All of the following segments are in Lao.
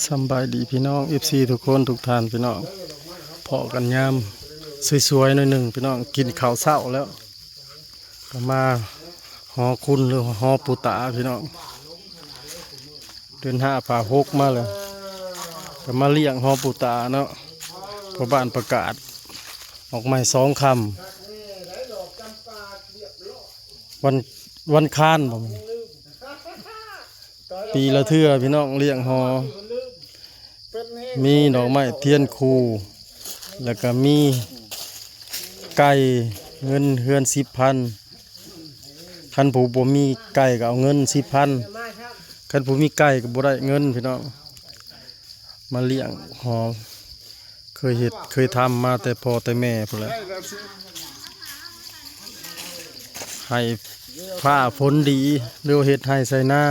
ສຳບາຍດີພີ່ນ້ອງ ເອັຟຊີ ທຸກຄົນທຸກທ່ານພີ່ນ້ອງ ພໍ້ກັນຍາມສວຍໆໜ້ອຍໜຶ່ງພີ່ນ້ອງ ກິນເຂົ້າເຊົ້າແລ້ວ ກໍມາຫໍຄຸນ ຫຼືຫໍປູ່ຕາພີ່ນ້ອງ ເດືອນຫ້າພາຫົກມາແລ້ວ ກໍມາລ້ຽງຫໍປູ່ຕາເນາະ ພໍ່ບ້ານປະກາດດອກໄມ້ສອງຄຳ ວັນ ວັນຄານບໍ ປີລະເທື່ອພີ່ນ້ອງ ລ້ຽງຫໍ ມີດອກໄມ້ທຽນຄູ່ ແລ້ວກໍມີໄກ່ ເງິນເຮືອນສິບພັນ ຄັນຜູ້ບໍ່ມີໄກ່ກໍເອົາເງິນສິບພັນ ຄັນຜູ້ມີໄກ່ກໍບໍ່ໄດ້ເງິນພີ່ນ້ອງ ມາລ້ຽງຫໍ ເຄີຍເຮັດເຄີຍທຳມາແຕ່ພໍ່ແຕ່ແມ່ພຸ້ນແຫຼະ ໃຫ້ຟ້າຝົນດີ ຫຼືວ່າເຮັດໄຮ່ໄຖນາ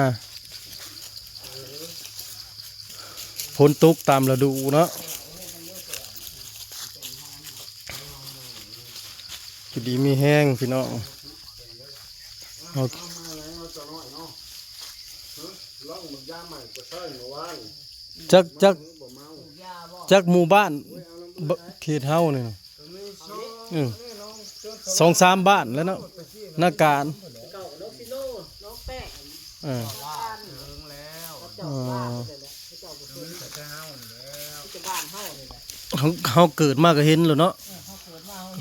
ຝົນຕົກຕາມລະດູເນາະ ຢູ່ດີມີແຮງພີ່ນ້ອງ ເອົາ ຈັກ ຈັກ ຈັກໝູ່ບ້ານ ບ- ເຂດເຮົານີ້ນະ ອືມ ສອງສາມບ້ານແລ້ວເນາະ ນາການ ເອີ ເອີ ເຮົາ ເຮົາເກີດມາກໍເຫັນໂລດເນາະ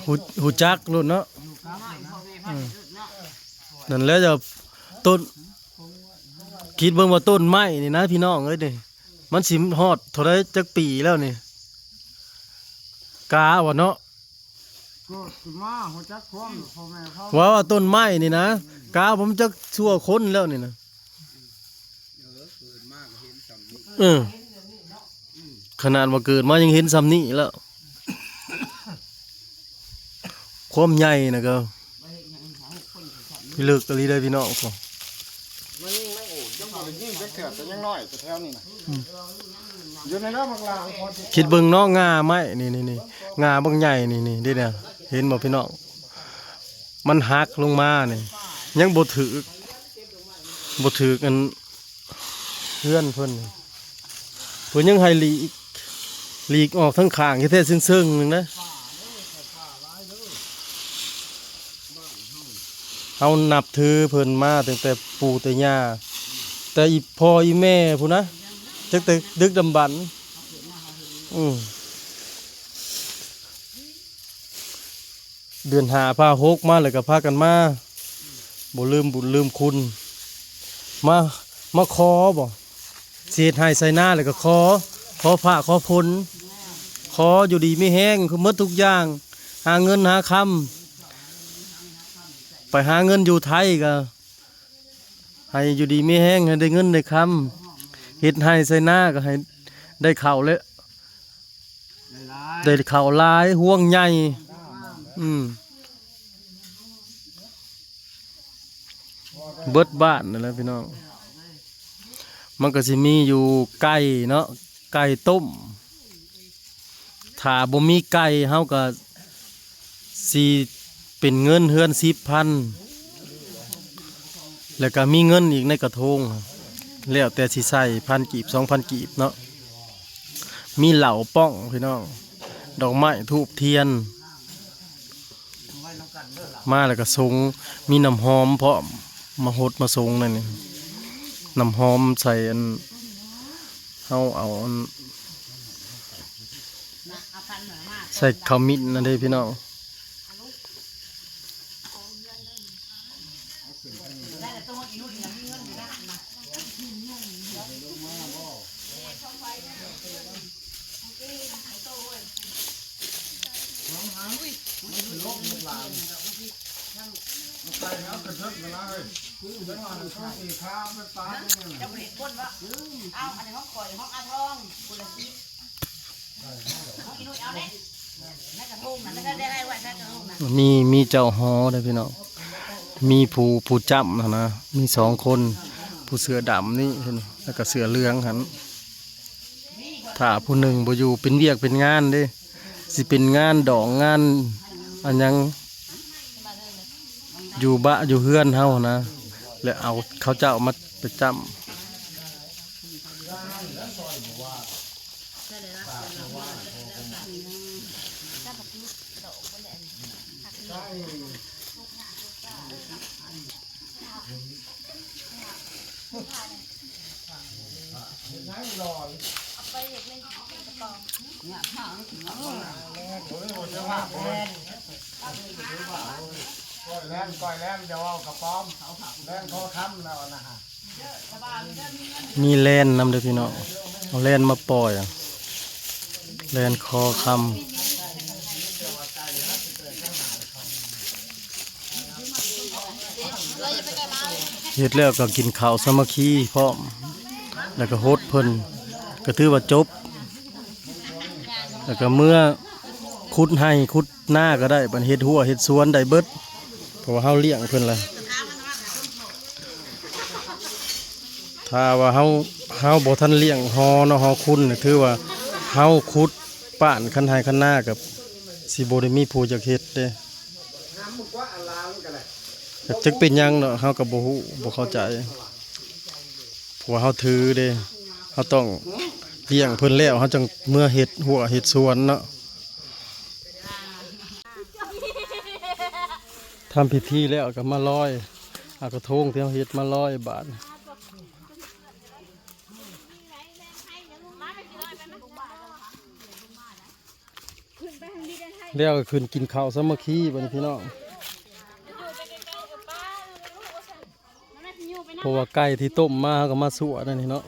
ຮູ້ ຮູ້ຈັກໂລດເນາະ ອືມ ນັ້ນແຫຼະ ເຈົ້າ ຕົ້ນ ຄິດເບິ່ງວ່າຕົ້ນໄມ້ນີ້ນະ ພີ່ນ້ອງເອີຍ ນີ້ ມັນຊິຮອດເທົ່າໃດຈັກປີແລ້ວນີ້ ກາວ່າເນາະ ເກີດຂຶ້ນມາຮູ້ຈັກຄວາມພໍ່ແມ່ເຮົາ ວ່າ ວ່າຕົ້ນໄມ້ນີ້ນະ ກາວ່າມັນຈັກຊົ່ວຄົນແລ້ວນີ້ນະ ເອີ ຂະໜາດວ່າເກີດມາຍັງເຫັນຊ່ຳນີ້ແລ້ວ ຄວາມໃຫຍ່ນະກໍ ພິລຶກອີ່ຫຼີເດີພີ່ນ້ອງ ມັນຍັງໄມ່ໂອດ ຍັງບໍ່ໄດ້ຍິງຈັກເທື່ອ ແຕ່ຍັງນ້ອຍແຖວນີ້ນະ ອືມ ຢູ່ໃນນັ້ນບັກຫຼາງ ຄິດເບິ່ງເນາະ ງ່າໄມ້ນີ້ໆໆ ງ່າບັກໃຫຍ່ນີ້ໆ ເດ້ນະ ເຫັນບໍ່ພີ່ນ້ອງ ມັນຫັກລົງມານີ້ ຍັງບໍ່ຖືກ ບໍ່ຖືກອັນ ເຮືອນເພິ່ນ ເພິ່ນຍັງໃຫ້ຫຼີກ ຫຼີກອອກທາງຂ້າງແທ້ໆເຊິ່ງໆໜຶ່ງນະ ເຮົານັບຖືເພິ່ນມາຕັ້ງແຕ່ປູ່ແຕ່ຍ່າ ແຕ່ອີ່ພໍ່ອີ່ແມ່ພຸ້ນນະ ຕັ້ງແຕ່ດຶກດຳບັນ ອືມ ເດືອນຫ້າພາຫົກມາ ແລ້ວກໍພາກັນມາ ບໍ່ລືມບຸນລືມຄຸນ ມາ ມາຂໍບໍ ຊິເຮັດໄຮ່ໄຖນາ ແລ້ວກໍຂໍ ຂໍຟ້າຂໍຝົນ ຂໍຢູ່ດີມີແຮງໝົດທຸກຢ່າງ ຫາເງິນຫາຄຳ ໄປຫາເງິນຢູ່ໄທກໍ ໃຫ້ຢູ່ດີມີແຮງ ໃຫ້ໄດ້ເງິນໄດ້ຄຳ ເຮັດໄຮ່ໄຖນາກໍໃຫ້ໄດ້ເຂົ້າແລະ ໄດ້ເຂົ້າຫຼາຍ ຮວງໃຫຍ່ ອືມ ເບິດບ້ານນັ້ນແຫຼະພີ່ນ້ອງ ມັນກໍຊິມີຢູ່ໄກ່ເນາະ ໄກ່ຕົ້ມ ຖ້າບໍ່ມີໄກ່ເຮົາກໍຊິເປັນເງິນເຮືອນສິບພັນ ແລ້ວກໍມີເງິນອີກໃນກະທົງ ແລ້ວແຕ່ຊິໃສ່ ພັນກີບ ສອງພັນກີບເນາະ ມີເຫຼົ້າປ້ອງພີ່ນ້ອງ ດອກໄມ້ທູບທຽນ ມາແລ້ວກໍສົງ ມີນ້ຳຫອມພ້ອມ ມາຫົດມາສົງນັ້ນນີ້ ນ້ຳຫອມໃສ່ອັນ ເຮົາເອົາອັນ ໃສ່ຂະມິ້ນນັ້ນເດ້ພີ່ນ້ອງ. ມີ ມີເຈົ້າຫໍເດ້ພີ່ນ້ອງ ມີຜູ້ ຜູ້ຈຳຫັ້ນນະ ມີສອງຄົນ ຜູ້ເສື້ອດຳນີ້ ແລ້ວກໍເສື້ອເຫຼືອງຫັ້ນ ຖ້າຜູ້ໜຶ່ງບໍ່ຢູ່ ເປັນວຽກເປັນງານເດ້ ຊິເປັນງານດອງ ງານອັນຫຍັງ ຢູ່ບ້ານຢູ່ເຮືອນເຮົາຫັ້ນນະ ແລ້ວເອົາເຂົາເຈົ້າມາໄປຈຳ. ມີແລນນຳເດີພີ່ນ້ອງ ເອົາແລນມາປ່ອຍ ແລນຄໍຄຳ. ເຮັດແລ້ວກໍກິນເຂົ້າສາມັກຄີພ້ອມ ແລ້ວກໍຫົດເພິ່ນ ກໍຖືວ່າຈົບ ແລ້ວກໍເມືອຂຸດໄຮ່ຂຸດນາກໍໄດ້ ບັດເຮັດຮົ້ວເຮັດສວນໄດ້ເບິດ ເພາະວ່າເຮົາລ້ຽງເພິ່ນລະ. ຖ້າວ່າເຮົາ ເຮົາບໍ່ທັນລ້ຽງຫໍ່ເນາະ ຫໍ່ຄຸນ ຖືວ່າເຮົາຂຸດປ້ານຄັນໄຮ່ຄັນນາ ກໍຊິບໍ່ໄດ້ມີຜູ້ຢາກເຮັດເດ້. ຈັກເປັນຫຍັງເນາະ ເຮົາກໍບໍ່ຮູ້ ບໍ່ເຂົ້າໃຈ ເພາະວ່າເຮົາຖືເດ້ ເຮົາຕ້ອງລ້ຽງເພິ່ນແລ້ວ ເຮົາຈັ່ງເມືອເຮັດຮົ້ວເຮັດສວນເນາະ. ທຳພິທີແລ້ວກໍມາລອຍ ເອົາກະທົງທີ່ເຮົາເຮັດມາລອຍບາດ. ແລ້ວກໍຂຶ້ນກິນເຂົ້າສາມັກຄີບັດນີ້ພີ່ນ້ອງ ເພາະວ່າໄກ່ທີ່ຕົ້ມມາ ເຮົາກໍມາຊົ່ວນັ້ນນີ້ເນາະ.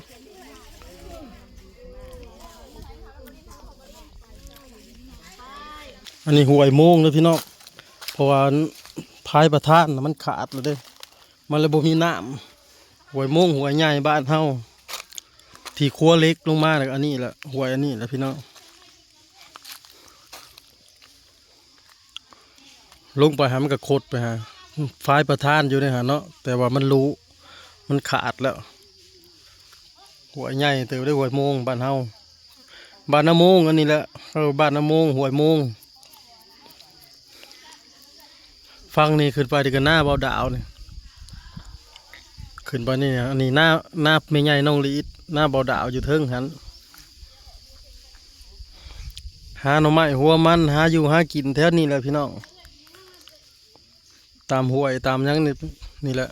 ອັນນີ້ຫ້ວຍໂມງເດີພີ່ນ້ອງ ເພາະວ່າພາຍປະທານນະມັນຂາດແລ້ວເດ້ ມັນເລີຍບໍ່ມີນ້ຳ. ຫ້ວຍໂມງ ຫ້ວຍໃຫຍ່ບ້ານເຮົາ ທີ່ຂົວເຫຼັກລົງມາ ແລ້ວກໍອັນນີ້ແຫຼະ ຫ້ວຍອັນນີ້ແຫຼະພີ່ນ້ອງ. ລົງໄປຫາ ມັນກໍຄົດໄປຫາ ຝາຍປະທານຢູ່ໃນຫັ້ນເນາະ ແຕ່ວ່າມັນຫຼຸ ມັນຂາດແລ້ວ. ຫ້ວຍໃຫຍ່ເຕີບເດ້ ຫ້ວຍໂມງບ້ານເຮົາ ບ້ານນາໂມງ ອັນນີ້ແຫຼະ ເອີ ບ້ານນາໂມງ ຫ້ວຍໂມງ. ຝັ່ງນີ້ຂຶ້ນໄປນີ້ກໍນາເບົາດາວນີ້ ຂຶ້ນໄປນີ້ ອັນນີ້ນາ ນາແມ່ໃຫຍ່ນ້ອງລີດ ນາເບົາດາວຢູ່ເທິງຫັ້ນ. ຫາໜໍ່ໄມ້ຫົວມັນ ຫາຢູ່ຫາກິນແຖວນີ້ແຫຼະພີ່ນ້ອງ ຕາມຫ້ວຍຕາມຫຍັງນີ້ ນີ້ແຫຼະ.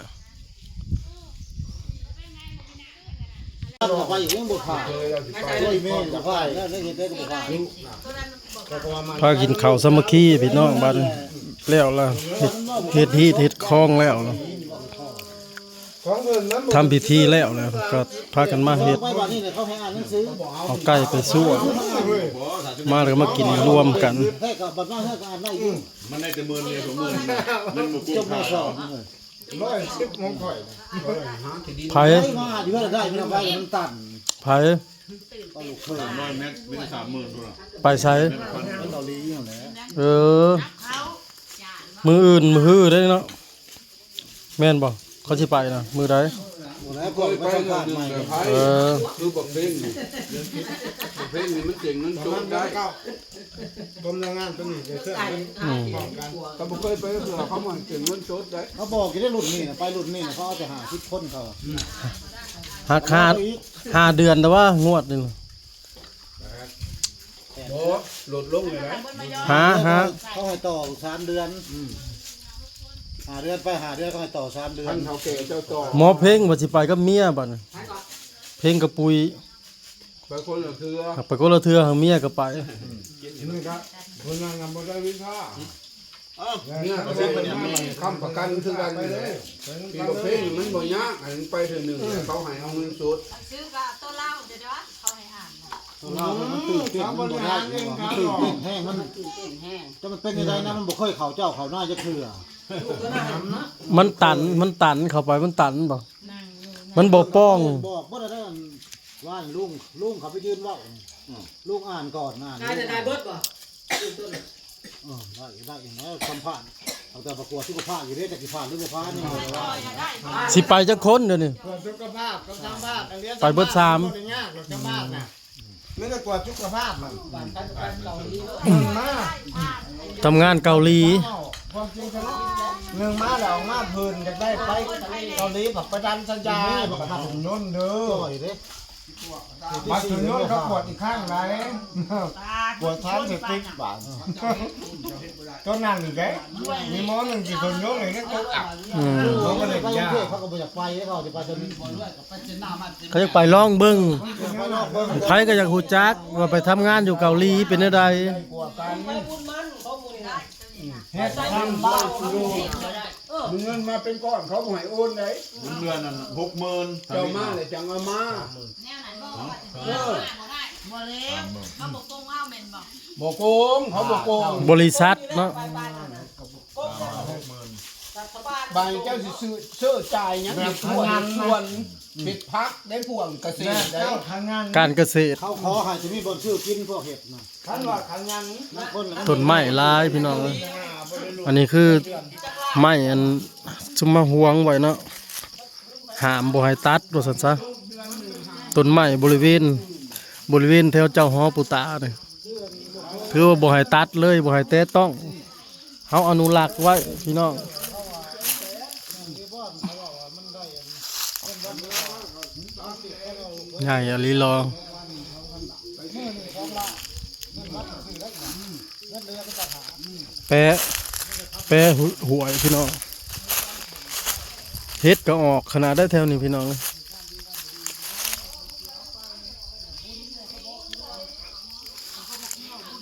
ພາກິນເຂົ້າສາມັກຄີພີ່ນ້ອງ ບາດນີ້ແລ້ວລະ ເຮັດ ເຮັດຮີດເຮັດຄອງແລ້ວລະ ທຳພິທີແລ້ວລະ ກໍພາກັນມາເຮັດ ເອົາໄກ່ໄປຊວກ ມາແລ້ວກໍມາກິນລວມກັນ. ມັນໄດ້ແຕ່ໝື່ນດຽວ ສອງໝື່ນ ເງິນບໍ່ກຸ້ມຄ່າ. ຮ້ອຍສິບຂອງຂ້ອຍນະ ໃຜ ໄປມາຢູ່ເຮືອນໄດ້ ມັນໄປ ມັນຕັນ ໃຜ ສາມຮ້ອຍແມັດ ມີແຕ່ສາມໝື່ນພຸ້ນລະ ໄປໃສ ໄປເກົາຫຼີຫັ້ນແຫຼະ ເອີ ມື້ອື່ນມື້ຮືໄດ້ເນາະ ແມ່ນບໍ່ ເຂົາຊິໄປນະ ມື້ໃດ ບໍ່ໄດ້ ຂ້ອຍໄປສຳພາດໃໝ່ ເອີ ຄືບັກເພັງນີ້ ບັກເພັງນີ້ມັນເຈັງເງິນໂຈນໄດ້. ກົມແຮງງານຕົວນີ້ເປັນເຄື່ອງ ອືມ ປ້ອງກັນ ກໍບໍ່ເຄີຍໄປເທື່ອ ເຂົາບໍ່ໃຫ້ເກັບເງິນສົດໄດ້ ເຂົາບອກຢູ່ໃນລຸ້ນນີ້ນະ ໄປລຸ້ນນີ້ນະ ເຂົາເອົາແຕ່ຫ້າສິບຄົນເຂົາ ອືມ ຫັກຫ້າ ຫ້າເດືອນແຕ່ວ່າງວດໜຶ່ງ ບໍ່ ລົດລົງເລີຍນະ ຫາ ຫາ ເຂົາໃຫ້ຕໍ່ສາມເດືອນ ອືມ ຫ້າເດືອນໄປ ຫ້າເດືອນ ເຂົາໃຫ້ຕໍ່ສາມເດືອນ ຄັນເຖົ້າແກ່ເຈົ້າຕໍ່ ໝໍເພັງວ່າຊິໄປກັບເມຍບັດນີ້ ເພັງກັບປຸ້ຍ ໄປຄົນລະເທື່ອ ໄປຄົນລະເທື່ອ ເມຍກໍໄປ ອືມ ນີ້ກໍເພິ່ນຍັງບໍ່ໄດ້ວິຊາ ເອີ ເມຍກໍໄດ້ ຄ້ຳປະກັນຄືກັນນີ້ແຫຼະ ປີບໍ່ເປັນມັນບໍ່ຍາກ ໃຫ້ມັນໄປເທື່ອໜຶ່ງ ເອີ ເຂົາໃຫ້ເອົາເງິນສົດ ຊື້ກໍຕົວລາວເດີ ເຂົາໃຫ້ອ່ານ ຕົວລາວມັນຕື່ນເຕັ້ນ ມັນບໍ່ໄດ້ ມັນຕື່ນເຕັ້ນແຮງ ມັນ ມັນຕື່ນເຕັ້ນແຮງ ຈະມັນເປັນຈັ່ງໃດນະ ມັນບໍ່ເຄີຍເຂົ້າເຈົ້າເຂົ້ານາຈັກເທື່ອ ມັນຕັນ ມັນຕັນ ເຂົ້າໄປມັນຕັນບໍ່ ມັນບໍ່ປ່ອງ ບອກບໍ່ໄດ້ ວ່າລຸງ ລຸງເຂົາໄປຢືນເວົ້າ ອືມ ລຸງອ່ານກ່ອນ ອ່ານ ໄດ້ ໄດ້ເບິດບໍ່? ເອີ ໄດ້ ໄດ້ຢູ່ແລ້ວ ສຳພາດ ເອົາແຕ່ປະກວດສຸຂະພາບຢູ່ເດ້ ຈັກຊິຜ່ານຫຼືບໍ່ຜ່ານນີ້ ຊິໄປຈັກຄົນດຽວນີ້? ກວດສຸຂະພາບກັບສຳພາດ ໄປເບິດສາມ ບໍ່ໄດ້ຍາກດອກ ສຳພາດນະ ມີແຕ່ກວດສຸຂະພາບມັນ ອືມ ມາ ທຳງານເກົາຫຼີ ຄວາມຈິງຄື ໜຶ່ງມາແລ້ວອອກມາເພິ່ນຢາກໄດ້ໄປເກົາຫຼີ ພັກໄປດັນສັນຍາ ບັກຂັບຍົນເດີ ຈ່ອຍເດ້. ບັດສຸນໂຍນເຂົາກວດອີກຄັ້ງໃດ ກວດສາມສິບບາດ ຕົວນັ້ນນີ້ເດ້ ມີໝໍໜຶ່ງທີ່ສຸນໂຍນນີ້ຕົວອັບ ອືມ ເຂົາກໍເລີຍຢາກ ເຂົາກໍບໍ່ຢາກໄປ ເຂົາຊິໄປຕົວນີ້ ເຂົາຢາກໄປລອງເບິ່ງ ໃຜກໍຢາກຮູ້ຈັກວ່າໄປທຳງານຢູ່ເກົາຫຼີເປັນແນວໃດ ເຮັດທຳບ້ານຢູ່ ເງິນມາເປັນກ້ອນ ເຂົາບໍ່ໃຫ້ໂອນໃດ ເງິນເດືອນນັ້ນຫົກໝື່ນ ເຈົ້າມາແລ້ວຈັ່ງເອົາມາ ແນວນັ້ນບໍ່ ເອີ ບໍ່ແລ້ວ ເຂົາບໍ່ໂກງເຮົາແມ່ນບໍ່ ບໍ່ໂກງ ເຂົາບໍ່ໂກງ ບໍລິສັດເນາະ ບາດເຈົ້າຊິຊື້ ຊື້ຈ່າຍຫຍັງ ເຮັດສວນ ເຮັດສວນ ເຮັດຜັກໄດ້ ພວກກະເສດໄດ້ ການກະເສດ ເຂົາຂໍໃຫ້ຈະມີບ່ອນຊື້ກິນ ພວກເຮັດນະ ຄັນວ່າຂະຫຍັນ ຕົ້ນໄມ້ຫຼາຍພີ່ນ້ອງເອີຍ ອັນນີ້ຄືໄມ້ອັນຊຸມມາຫວງໄວ້ເນາະ ຫ້າມບໍ່ໃຫ້ຕັດວ່າຊັ້ນຊະ ຕົ້ນໄມ້ບໍລິເວນ ບໍລິເວນແຖວເຈົ້າຫໍປູຕານີ້ ຖືວ່າບໍ່ໃຫ້ຕັດເລີຍ ບໍ່ໃຫ້ແຕະຕ້ອງ ເຮົາອະນຸລັກໄວ້ພີ່ນ້ອງ ໃຫຍ່ອີ່ຫຼີຫຼໍ ແປະ ແປະຫ້ວຍພີ່ນ້ອງ ເຫັດກໍອອກຂະໜາດໃດແຖວນີ້ພີ່ນ້ອງ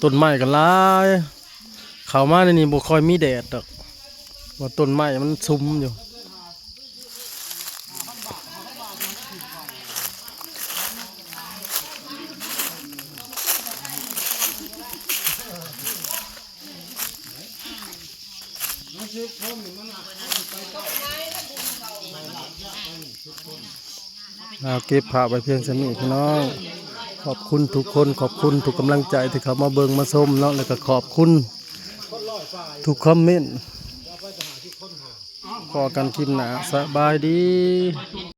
ຕົ້ນໄມ້ກໍຫຼາຍ ເຂົ້າມາໃນນີ້ບໍ່ຄ່ອຍມີແດດດອກ ວ່າຕົ້ນໄມ້ມັນຊຸມຢູ່. ເອົາເກັບພາບໄວ້ພຽງສ່ຳນີ້ພີ່ນ້ອງ ຂອບຄຸນທຸກຄົນ ຂອບຄຸນທຸກກຳລັງໃຈທີ່ເຂົ້າມາເບິ່ງມາຊົມເນາະ ແລ້ວກໍຂອບຄຸນທຸກຄອມເມັນ ພໍ້ກັນຄລິບໜ້າ ສະບາຍດີ.